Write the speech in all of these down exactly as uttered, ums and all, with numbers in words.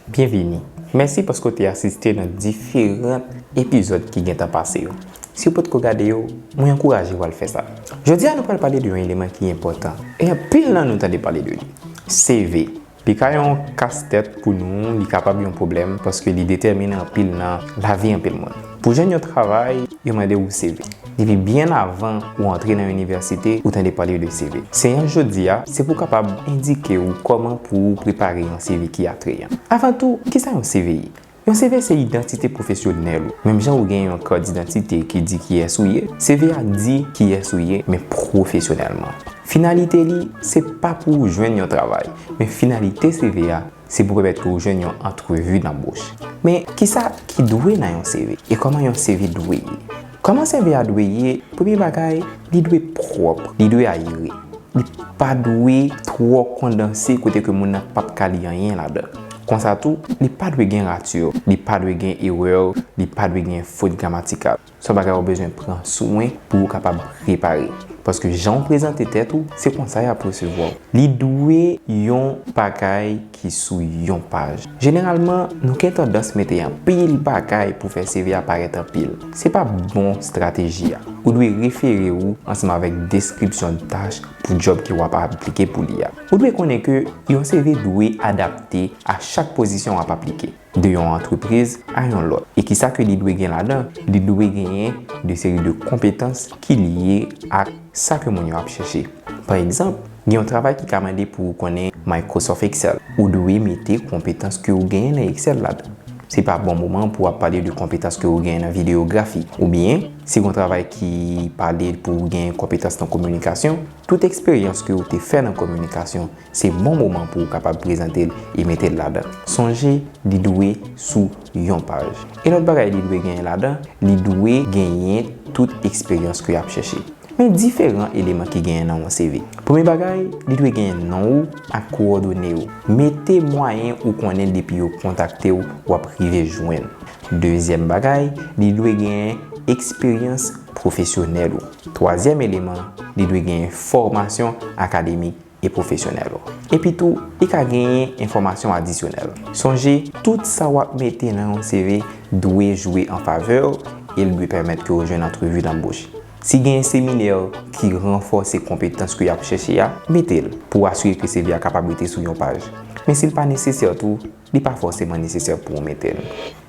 Byenvini. Mèsi paske w te asiste nan diferan epizòd ki gentan pase yo. Si w potko gade yo, mwen ankouraje w al fè sa. Jodi a, nou pral pale de yon eleman ki enpòtan. E anpil nan nou tande pale de li. C V. Li ka yon kastèt pou nou, li kapab yon pwoblèm paske li detèmine anpil nan lavi anpil moun. Pou jwenn yon travay, yo mande w C V. Depi byen avan ou antre nan inivèsite, ou tande pale de C V. Seyans jodi a, se pou kapab endike w kòman pou w prepare yon C V ki atrayan. Avan tou, kisa yon C V ye? Yon C V se idantite pwofesyonèl ou. Menm jan ou gen yon kat idantite ki di kiyès ou ye, C V a di kiyès ou ye, men pwofesyonèlman. Finalite li, se pa pou w jwenn yon travay, men finalite C V a, se pou pèmèt ke w jwenn yon antrevi danboch. Men, kisa ki dwe nan yon C V? E kòman yon C V dwe ye? Kòman C V a dwe ye? Premye bagay, li dwe pwòp, li dwe ayere. Li pa dwe twò kondanse kote ke moun nan p ap ka li anyen ladan. Konsa tou, li pa dwe gen rati, li pa dwe gen erè, li pa dwe gen fot gramatikal. Se yon bagay ou bezwen pran swen pou ou kapab repare. Paske jan w prezante tèt ou, se konsa y ap resevwa w. Li dwe yon bagay ki sou yon paj. Jeneralman, nou gen tandans mete anpil bagay pou fè C V a parèt anpil. Se pa bon estrateji a. Ou dwe refere w ansanm avèk deskripsyon tach pou djòb ke w ap aplike pou li a. Ou dwe konnen ke yon C V dwe adapte a chak pozisyon w ap aplike, de yon antrepriz a yon lòt. E kisa ke li dwe gen ladan? Li dwe genyen de seri de konpetans ki lye ak sa ke moun yo ap chèche. Pa egzanp, gen yon travay ki ka mande pou ou konnen Microsoft Excel. Ou dwe mete konpetans ke ou genyen nan Excel ladan. Se pa bon moman pou w ap pale de konpetans ke ou genyen nan videyografi. Oubyen, si gen yon travay ki pale pou ou genyen konpetans nan kominikasyon, tout eksperyans ke ou te fè nan kominikasyon, se bon moman pou ou kapab prezante l e mete l ladan. Sonje, li dwe sou yon paj. E lòt bagay li dwe genyen ladan, li dwe genyen tout eksperyans ke y ap chèche. Men diferan eleman ki genyen nan yon C V. Premye bagay, li dwe genyen non ou ak kowòdone w. Mete mwayen ou konnen depi yo kontakte w, w ap rive jwenn. Dezyèm bagay, li dwe genyen eksperyans pwofesyonèl ou. Twazyèm eleman, li dwe genyen fòmasyon akademik e pwofesyonèl ou. Epi tou, li ka genyen enfòmasyon adisyonèl. Sonje, tout sa w ap mete nan yon C V dwe jwe an favè w e l dwe pèmèt ke w jwenn antrevi danboch. Si gen seminè ki ranfòse konpetans ke y ap chèche a, mete l pou w asire ke C V a kapab rete sou yon paj. Men si l pa nesesè tou, li pa fòseman nesesè pou w mete l.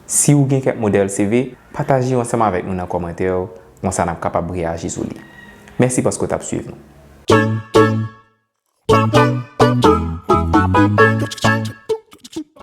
Si w gen kèk modèl C V, pataje yo ansanm avèk nou nan kòmantè yo, konsa n ap kapab reyaji sou li. Mèsi paske w t ap swiv nou.